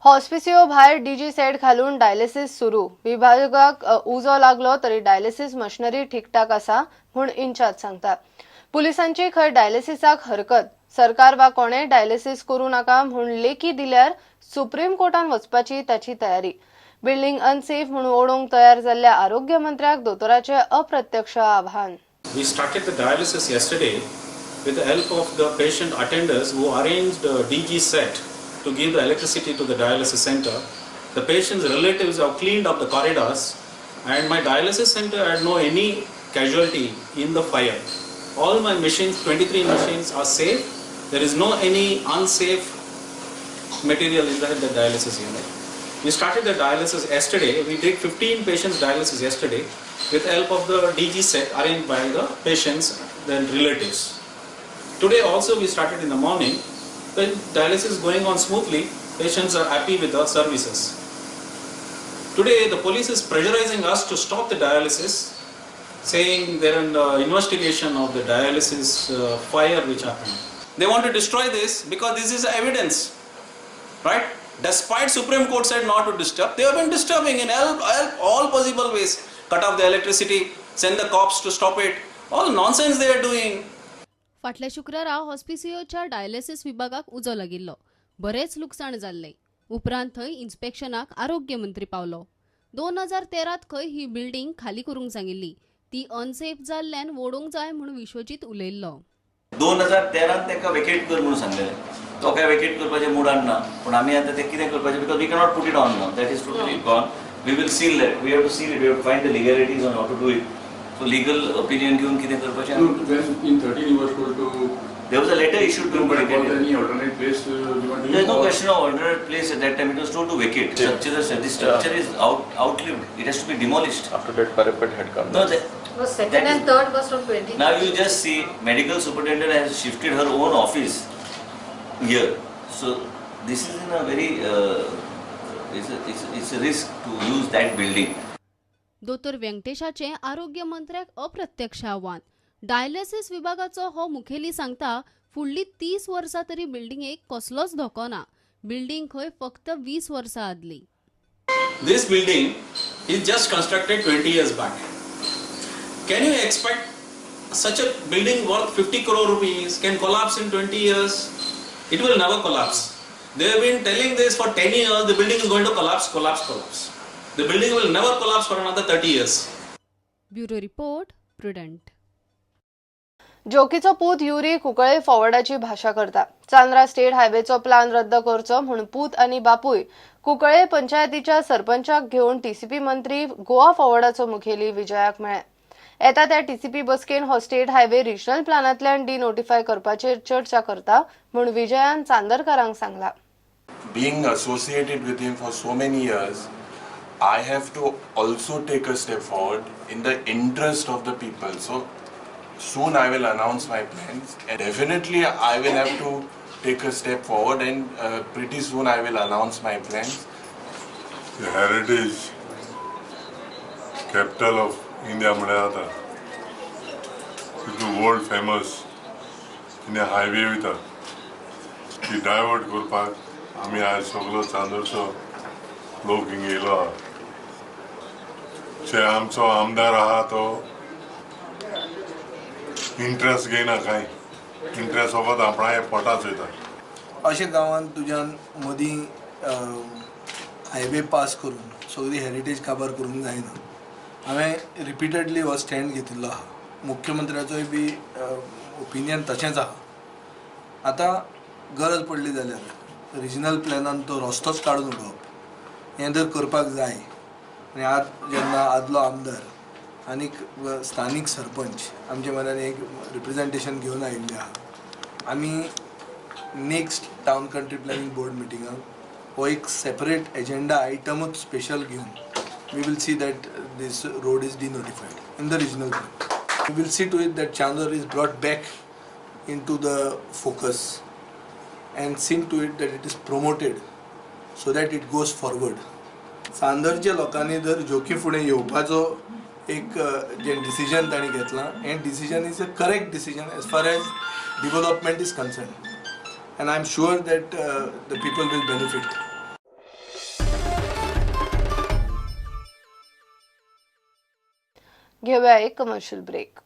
हॉस्पिसियो भायर DG set घालून dialysis सुरू. विभागाक उजो लागलो तरी डायलिसिस मशिनरी ठीकठाक आसा म्हूण इन्चार्ज सांगता. पुलिसांची खंय डायलिसिसाक हरकत. सरकार वा कोणेय डायलिसिस करूं नाका म्हूण लेखी दिल्यार सुप्रीम कोर्टान वचपाची ताची तयारी. बिल्डिंग अनसेफ म्हूण ओडोवंक तयार जाल्ल्या आरोग्य मंत्र्याक दोतोराचें अप्रत्यक्ष आव्हान. We started the dialysis yesterday with the help of the patient attenders who arranged a DG set to give the electricity to the dialysis center. The patient's relatives have cleaned up the corridors, and my dialysis center had no any casualty in the fire. All my machines, 23 machines, are safe. There is no any unsafe material inside the dialysis unit. We started the dialysis yesterday. We did 15 patients dialysis yesterday with help of the DG set arranged by the patients then relatives. Today also we started in the morning. The dialysis is going on smoothly. Patients are happy with the services. Today the police is pressurizing us to stop the dialysis, saying they're in the investigation of the dialysis fire which happened. They want to destroy this because this is evidence, right? Despite Supreme Court said not to disturb, they have been disturbing in all possible ways. Cut off the electricity, send the cops to stop it. All nonsense they are doing. फाटल्या शुक्रारा हॉस्पिसियोच्या dialysis विभागाक उजो लागिल्लो. बरेंच लुकसाण जाल्लें. उपरांत थंय इन्स्पेक्शनाक आरोग्य मंत्री पावलो. 2013त खंय ही बिल्डींग खाली करूंक सांगिल्ली. ती अनसेफ जाल्ल्यान वोडोवंक जाय म्हूण विश्वजीत उलयल्लो. 2013त ताका वेकेट कर म्हणून सांगलेलें. तो काय वेकेट करपाचें मुडान ना, पूण आमी आतां तें कितें करपाचें, because we cannot put it on now. That is totally gone. We will seal that. We have to seal it. We have to find the legalities on how to do it. So legal opinion घेवन कितें करपाचें. No, when in 13 he was told to There was a letter issued to him. But was any alternate place given to him? There is no or- question of alternate place at that time. It was told to vacate. Structure, this structure is outlived. It has to be demolished. After that, parapet had come. No, Was second that and third was from 20. Now you just see, medical superintendent has shifted her own office here. So this is in a very it's a risk to use that building. दोतोर व्यंकटेशाचें आरोग्य मंत्र्याक अप्रत्यक्ष आव्हान. Dialysis विभागाचो हो मुखेली सांगता, फुडली 30 वर्सां तरी बिल्डिंगेक कसलोच धोको ना. बिल्डिंग खंय फक्त 20 वर्सां आदली. This building is just constructed 20 years back. Can you expect such a building worth 50 crore rupees can collapse in 20 years? It will never collapse. They have been telling this for 10 years, the building is going to collapse, collapse, collapse. The building will never collapse for another 30 years. Bureau report, Prudent. जोकीचो पूत युरी कुंकळे फॉवर्डाची भाशा करता. Chandra state हायवेचो plan रद्द करचो म्हूण पूत आनी बापूय कुंकळे पंचायतीच्या सरपंचाक घेवन टीसीपी मंत्री गोवा फॉवर्डाचो मुखेली विजयाक मेळ्ळे. येता त्या टीसीपी बसकेन हो स्टेट हायवे रिजनल प्लानांतल्यान डिनोटिफाय करपाचेर चर्चा करता म्हूण विजयान चांदरकारांक सांगला. Being associated with him for so many years, I have to also take a step forward in the interest of the people. So soon I will announce my plans. And definitely I will have to take a step forward, and pretty soon I will announce my plans. The heritage capital of India म्हळ्यार जाता तितून world famous India highway वयता, ती divert करपाक आमी आयज सगलो चांदोरचो लोक हिंगा येयलो आहा. जे आमचो आमदार आहा तो इंट्रस्ट घेयना कांय. इंट्रस्ट फकत आपणाच्या पोटाच वयता. अशें गांवांत तुज्यान मदीं हायवे पास करून सगळी हेरिटेज काबार करूंक जायना. हांवें रिपिटेडली हो स्टँड घेतिल्लो आहा. मुख्यमंत्र्याचोय बी ओपिनियन तशेंच आहा. आतां गरज पडली जाल्यार रिजनल प्लॅनान तो रस्तोच काडून उडोवप हें जर करपाक जाय आनी आज जेन्ना आदलो आमदार आनीक स्थानीक सरपंच आमचे मनान एक रिप्रेजेंटेशन घेवन आयिल्लें आहा, आमी next town country planning board मिटिंगाक हो एक सेपरेट एजेंडा आयटमूच स्पेशल घेवन we will see that this road is denotified in the regional plan. We will see to it that Chandor is brought back into the focus and seen to it that it is promoted so that it goes forward. चांदरच्या लोकांनी जर जोकी फुडें येवपाचो एक जें decision तांणी घेतलां, हें decision is a correct decision as far as development is concern, and I am sure that the people will benefit. घेवया एक कमर्शियल ब्रेक.